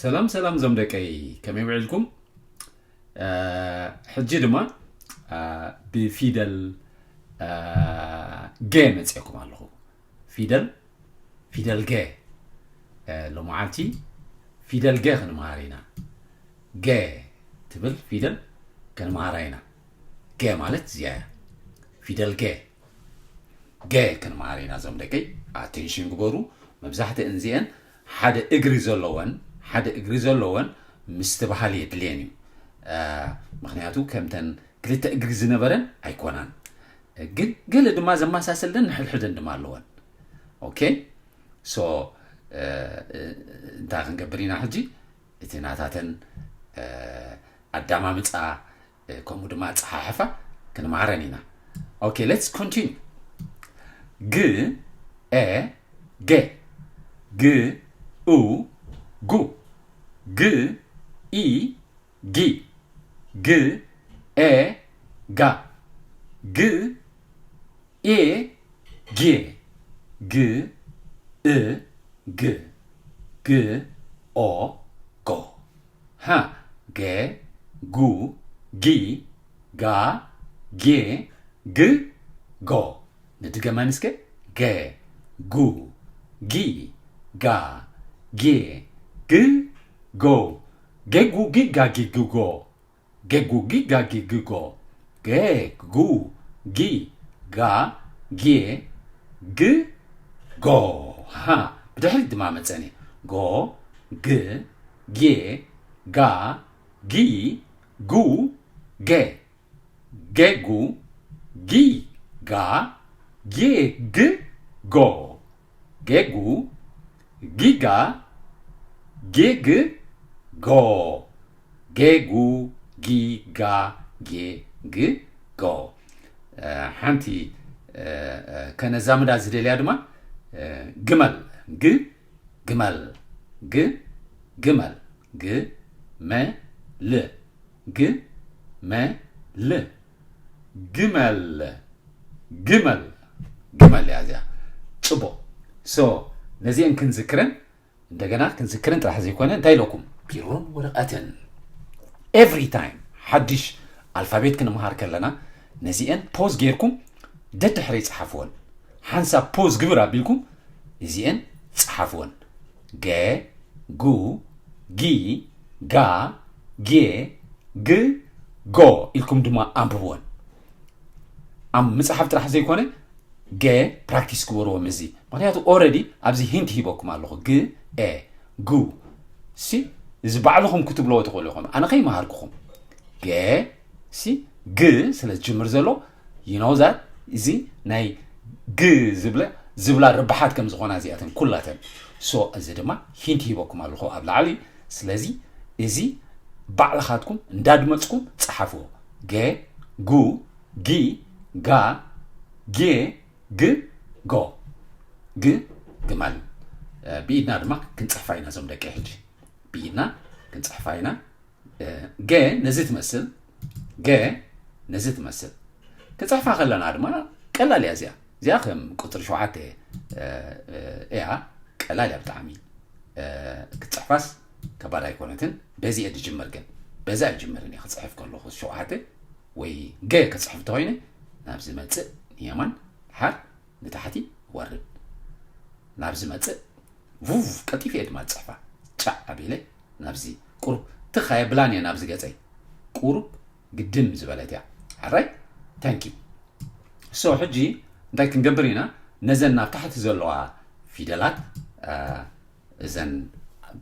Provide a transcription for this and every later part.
ሰላም ሰላም ዞም ደቀይ፣ ከመይ ውዒልኩም? ሕጂ ድማ ብፊደል ገ መፅእኩም ኣለኹ። ፊደል ፊደል ገ። ሎማዓልቲ ፊደል ገ ክንመሃር ኢና። ገ ትብል ፊደል ክንመሃራ ኢና። ገ ማለት እዚኣ እያ። ፊደል ገ ገ ክንመሃር ኢና። እዞም ደቀይ ኣቴንሽን ግበሩ። መብዛሕትእን እዚአን ሓደ እግሪ ዘለወን ሓደ እግሪ ዘለወን ምስትብሃል የድልየን እዩ። ምክንያቱ ከምተን ክልተ እግሪ ዝነበረን ኣይኮናን፣ ግን ገለ ድማ ዘመሳሰልደን ንሕድሕደን ድማ ኣለወን። ኦኬ፣ ሶ እንታይ ክንገብር ኢና ሕጂ? እቲ ናታተን ኣዳማምፃ ከምኡ ድማ ኣፀሓሕፋ ክንመሃረን ኢና። ኦኬ፣ let's continue። ግ ኤ ገ፣ ግ ኡ ጉ፣ ግ ኢ ጊ፣ ግ ኤ ጋ፣ ግ ኤ ጌ፣ ግ እ ግ፣ ግ ኦ ጎ። ሃ፣ ገ ጉ ጊ ጋ ጌ ግ ጎ። ንድገመን እስከ። ገ ጉ ጊ ጋ ጌ ግ ጎ። ገ ጉ ጊ ጋ ጊ ግ ጎ። ገ ጉ ጊ ጋ ጊ ግ ጎ። ገ ጉ ጊ ጋ ጌ ግ ጎ። ሃ፣ ብድሕሪት ድማ መፀኒ። ጎ ግ ጌ ጋ ጊ ጉ ገ። ገ ጉ ጊ ጋ ጌ ግ ጎ። ገ ጉ ጊ ጋ ጌ ግ ጎ። ገ ጉ ጊ ጋ ጌ ግ ጎ። ሓንቲ ከነዛምዳ ዝደልያ ድማ ግመል፣ ግ ግመል፣ ግ ግመል፣ ግ መ ል፣ ግ መ ል፣ ግመል፣ ግመል፣ ግመል እያ እዚኣ። ፅቡቕ። ሶ ነዚአን ክንዝክረን እንደገና ክንዝክርን ጥራሕ ዘይኮነ እንታይ ኢለኩም? ቢሮን ወረቐትን። ኤቭሪ ታይም ሓድሽ ኣልፋቤት ክንመሃር ከለና ነዚአን ፖዝ ጌርኩም ደድሕረይ ፀሓፍወን። ሓንሳብ ፖዝ ግብር ኣቢልኩም እዚአን ፀሓፍወን። ገ ጉ ጊ ጋ ጌ ግ ጎ ኢልኩም ድማ ኣንብብወን። ኣብ ምፅሓፍ ጥራሕ ዘይኮነ ገ ፕራክቲስ ግበርዎ ምስዚ። ምክንያቱ ኦረዲ ኣብዚ ሂንት ሂበኩም ኣለኹ። ግ ኤ ጉ ሲ፣ እዚ ባዕልኹም ክትብልዎ ትኽእሉ ኢኹም። ኣነ ከይመሃርኩኹም። ገ ሲ፣ ግ ስለ ዝጅምር ዘሎ you know that እዚ ናይ ግ ዝብለ ዝብላ ርብሓት ከም ዝኾና እዚኣተን ኩላተን። ሶ እዚ ድማ ሂንት ሂበኩም ኣለኹ ኣብ ላዕሊ። ስለዚ እዚ ባዕልኻትኩም እንዳድመፅኩም ፀሓፍዎ። ገ ጉ ጊ ጋ ጌ ግ ጎ። ግ ግመል። ብኢድና ድማ ክንፅሕፋ ኢና እዞም ደቂ ሕጂ። ብኢድና ክንፅሕፋ ኢና። ገ ነዚ ትመስል፣ ገ ነዚ ትመስል። ክንፅሕፋ ከለና ድማ ቀላል እያ እዚኣ። እዚኣ ከም ቁፅሪ ሸውዓተ እያ፣ ቀላል እያ ብጣዕሚ። ክትፅሕፋስ ከባድ ኣይኮነትን። በዚ እየ ዝጅምር፣ ግን በዛ ኣይጅምርን እየ ክፅሕፍ ከለኹ ሸውዓተ ወይ ገ ክፅሕፍ እንተኮይነ ናብዚ መፅእ ንየማን ሓር ንታሕቲ ወርድ ናብዚ መፅእ ቡፍ ቀልጢፈ እየ ድማ ዝፅሕፋ። ጫዕ ኣቢለ ናብዚ ቁሩብ ትኽ ኣየብላን እየ ናብዚ ገፀይ። ቁሩብ ግድም ዝበለት እያ። ሓራይ ታንኪ። ሶ ሕጂ እንታይ ክንገብር ኢና? ነዘን ናብ ታሕቲ ዘለዋ ፊደላት እዘን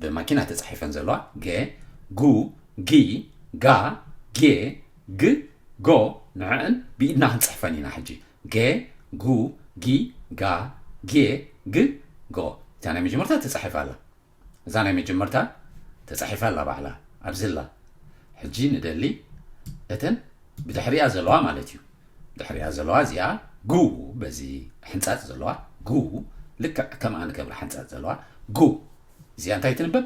ብማኪና ተፃሒፈን ዘለዋ ገ ጉ ጊ ጋ ጌ ግ ጎ፣ ንዐን ብኢድና ክንፅሕፈን ኢና። ሕጂ ገ ጉ ጊ ጋ ጌ ግ ጎ። እታ ናይ መጀመርታ ተፃሒፋ ኣላ። እዛ ናይ መጀመርታ ተፃሒፋ ኣላ ባዕላ ኣብዚ ኣላ። ሕጂ ንደሊ እተን ብድሕሪኣ ዘለዋ ማለት እዩ። ድሕሪኣ ዘለዋ እዚኣ ጉ፣ በዚ ሕንፃፅ ዘለዋ ጉ፣ ልክዕ ከምኣ ንገብራ ሕንፃፅ ዘለዋ ጉ። እዚኣ እንታይ ትንበብ?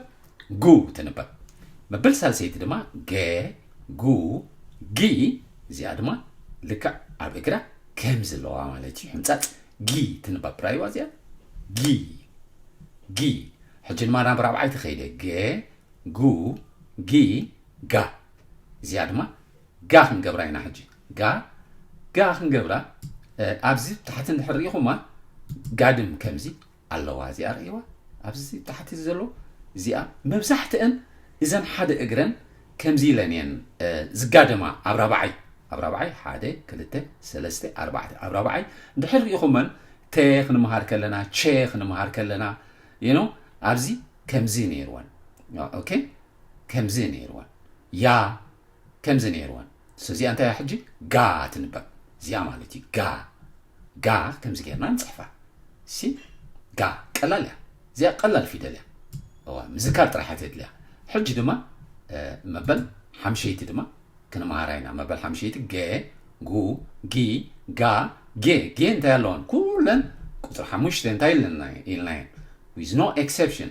ጉ ትንበብ። መበል ሳልሰይቲ ድማ ገ ጉ ጊ። እዚኣ ድማ ልክዕ ኣብ እግራ ከም ዘለዋ ማለት እዩ። ሕንፃፅ ጊ ትንበብ። ራይዋ እዚኣ ጊ ጊ። ሕጂ ድማ ናብ ራብዓይቲ ከይደ። ገ ጉ ጊ ጋ። እዚኣ ድማ ጋ ክንገብራ ኢና ሕጂ። ጋ ጋ ክንገብራ፣ ኣብዚ ታሕቲ እንድሕር ርኢኹማ ጋድም ከምዚ ኣለዋ። እዚኣ ርእይዋ፣ ኣብዚ ታሕቲ ዘሎ እዚኣ መብዛሕትአን እዘን ሓደ እግረን ከምዚ ኢለን እየን ዝጋደማ። ኣብ ራብዓይ ኣብ ራብዓይ ሓደ ክልተ ሰለስተ ኣርባዕተ ኣብ ራብዓይ እንድሕር ርኢኹመን፣ ተ ክንመሃር ከለና፣ ቸ ክንመሃር ከለና፣ you know፣ ኣብዚ ከምዚ ነይርወን። ኦኬ፣ ከምዚ ነይርወን። ያ ከምዚ ነይርወን። እዚኣ እንታይ ሕጂ ጋ ትንበብ። እዚኣ ማለት እዩ ጋ። ጋ ከምዚ ጌርና ንፅሕፋ። ሲ ጋ ቀላል እያ። እዚኣ ቀላል ፊደል እያ። እዋ፣ ምዝካር ጥራሕ እያ ተድልያ። ሕጂ ድማ መበል ሓምሸይቲ ድማ ክንመሃራ ኢና። መበል ሓምሸይቲ ገ፣ ጉ፣ ጊ፣ ጋ፣ ጌ። ጌ እንታይ ኣለወን? ኩለን ቁፅሪ ሓሙሽተ እንታይ ኢልና ኢልና እየን? With no exception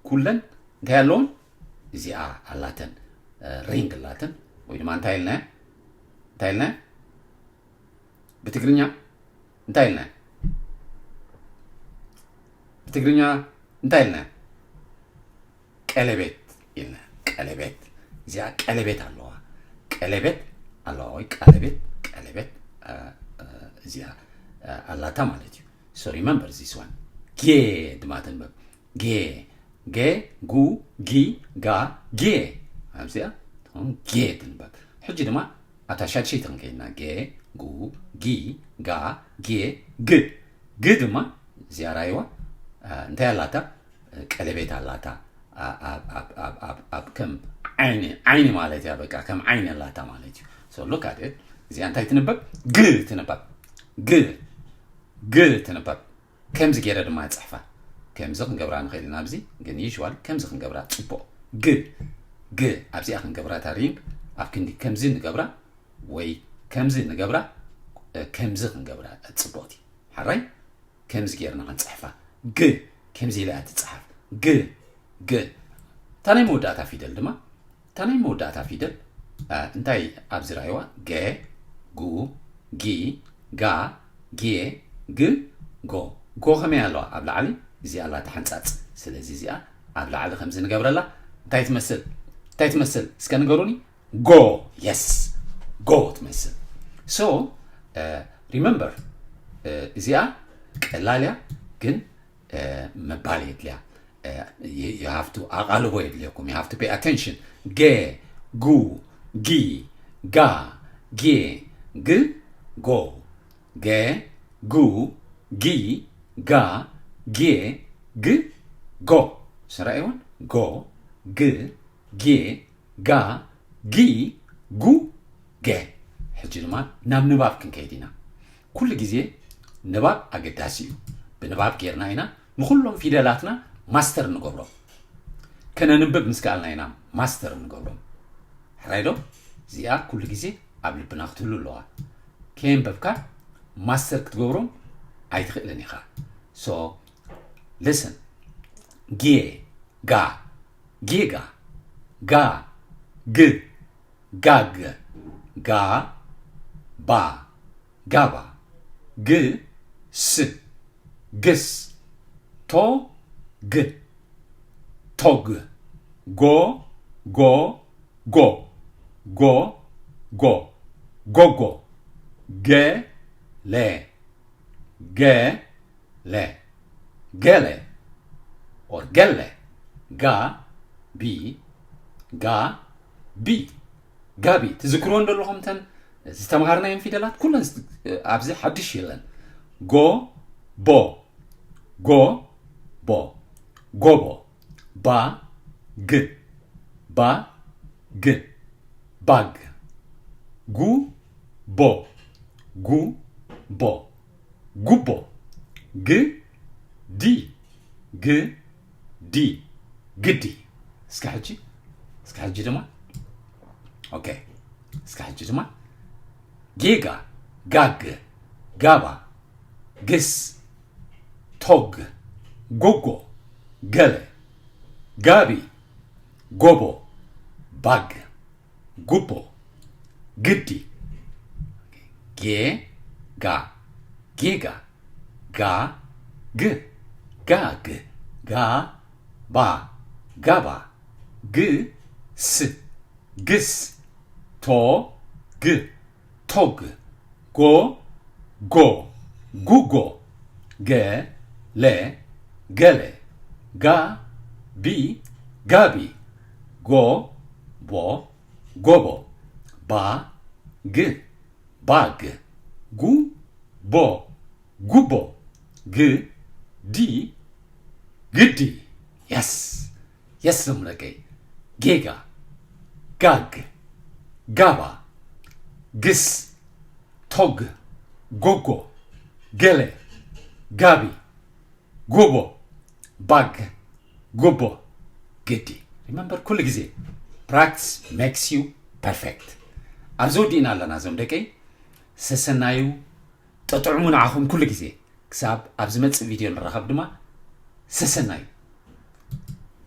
ኩለን እንታይ ኣለወን? እዚኣ ኣላተን፣ ሪንግ ኣላተን። ወይ ድማ እንታይ ኢልና እንታይ ኢልና ብትግርኛ እንታይ ኢልና ብትግርኛ እንታይ ኢልና ቀለቤት ኢልና። ቀለቤት፣ እዚኣ ቀለቤት ኣለዋ። ቀለቤት ኣለዋ ወይ ቀለቤት፣ ቀለቤት እዚኣ ኣላታ ማለት እዩ። So remember this one። ጌ ድማ ትንበብ። ጌ፣ ገ፣ ጉ፣ ጊ፣ ጋ፣ ጌ። ኣብዚኣ ትኾን ጌ ትንበብ። ሕጂ ድማ ኣታ ሻድሸይቲ ክንከይድና። ገ፣ ጉ፣ ጊ፣ ጋ፣ ጌ፣ ግ። ግ ድማ እዚኣ ራይዋ እንታይ ኣላታ? ቀለቤት ኣላታ። ኣብ ከም ዓይኒ፣ ዓይኒ ማለት እያ። በቃ ከም ዓይኒ ኣላታ ማለት እዩ። So look at it። እዚኣ እንታይ ትንበብ? ግ ትንበብ። ግ፣ ግ ትንበብ። ከምዚ ገይረ ድማ ጽሕፋ። ከምዚ ክንገብራ ንኽእል ኢና። ኣብዚ ግን ዩዥዋል ከምዚ ክንገብራ ጽቡቕ። ግ፣ ግ ኣብዚኣ ክንገብራ እታ ሪንግ ኣብ ክንዲ ከምዚ ንገብራ ወይ ከምዚ ንገብራ፣ ከምዚ ክንገብራ ጽቡቕቲ። ሓራይ ከምዚ ጌርና ክንጽሕፋ። ግ ከምዚ ኢላ እያ ትጽሓፍ። ግ፣ ግ። እታ ናይ መወዳእታ ፊደል ድማ፣ እታ ናይ መወዳእታ ፊደል እንታይ ኣብዚ ራእይዋ? ገ፣ ጉ፣ ጊ፣ ጋ፣ ጌ፣ ግ፣ ጎ። ጎ ከመይ ኣለዋ? ኣብ ላዕሊ እዚኣ ኣላ ተሓንጻጽ። ስለዚ እዚኣ ኣብ ላዕሊ ከምዚ ንገብረላ። እንታይ ትመስል? እንታይ ትመስል? እስከ ንገሩኒ። ጎ። የስ፣ ጎ ትመስል። So remember፣ እዚኣ ቀላል እያ፣ ግን ምባል የድልያ። You have to፣ ኣቓልቦ የድልየኩም። You have to pay attention። ገ፣ ጉ፣ ጊ፣ ጋ፣ ጌ፣ ግ፣ ጎ። ገ፣ ጉ፣ ጊ፣ ጋ፣ ጌ፣ ግ፣ ጎ። ስራኤውን ጎ፣ ግ፣ ጌ፣ ጋ፣ ጊ፣ ጉ፣ ገ። ሕጂ ድማ ናብ ንባብ ክንከይድ ኢና። ኩሉ ግዜ ንባብ ኣገዳሲ እዩ። ብንባብ ጌርና ኢና ንኹሎም ፊደላትና ማስተር ንገብሮም። ከነንብብ ምስ ከኣልና ኢና ማስተር ንገብሮም። ሕራይ ዶ? እዚኣ ኩሉ ግዜ ኣብ ልብና ክትህሉ ኣለዋ። ከየንበብካ ማስተር ክትገብሮም ኣይትኽእልን ኢኻ። So listen። ጌ፣ ጋ፣ ጌጋ፣ ጋ፣ ግ፣ ጋግ፣ ጋ፣ ባ፣ ጋባ፣ ግ፣ ስ፣ ግስ፣ ቶ፣ ግ፣ ቶግ፣ ጎ፣ ጎ፣ ጎ፣ ጎ፣ ጎ፣ ጎጎ፣ ገ፣ ለ፣ ገ፣ ለ፣ ገለ፣ or ገለ፣ ጋ፣ ቢ፣ ጋ፣ ቢ፣ ጋቢ። ትዝክርዎ እንደለኹም እተን ዝተምሃርናየን ፊደላት ኩለን ዝ-፣ ኣብዚ ሓድሽ የለን። ጎ፣ ቦ፣ ጎ፣ ቦ፣ ጎቦ፣ ባ፣ ግ፣ ባ፣ ግ፣ ባግ፣ ጉ፣ ቦ፣ ጉ፣ ቦ፣ ጉቦ፣ ግ፣ ዲ፣ ግ፣ ዲ፣ ግዲ። እስከ ሕጂ፣ እስከ ሕጂ ድማ፣ ኦኬ፣ እስከ ሕጂ ድማ ጌጋ፣ ጋግ፣ ጋባ፣ ግስ፣ ቶግ፣ ጎጎ፣ ገለ፣ ጋቢ፣ ጎቦ፣ ባግ፣ ጉቦ፣ ግዲ፣ ጌ፣ ጋ፣ ጌጋ፣ ጋ፣ ግ፣ ጋግ፣ ጋ፣ ባ፣ ጋባ፣ ግ ስ ግስ ቶ ግ ቶግ ጎ ጎ ጉጎ ገ ለ ገለ ጋ ቢ ጋቢ ጎ ቦ ጎቦ ባ ግ ባግ ጉ ቦ ጉቦ ግ ዲ ግዲ የስ የስ ዘሙለቀይ ጌጋ ጋግ ጋባ ግስ ቶግ ጎጎ ገለ ጋቢ ጎቦ ባግ ጎቦ ግዲ remember ኩሉ ግዜ practice makes you perfect። ኣብዚ ወዲእና ኣለና እዞም ደቀይ ሰሰናዩ ጥጥዕሙ ንዓኹም ኩሉ ግዜ ክሳብ ኣብ ዝመፅእ ቪድዮ ንራኸብ ድማ ሰሰናዩ።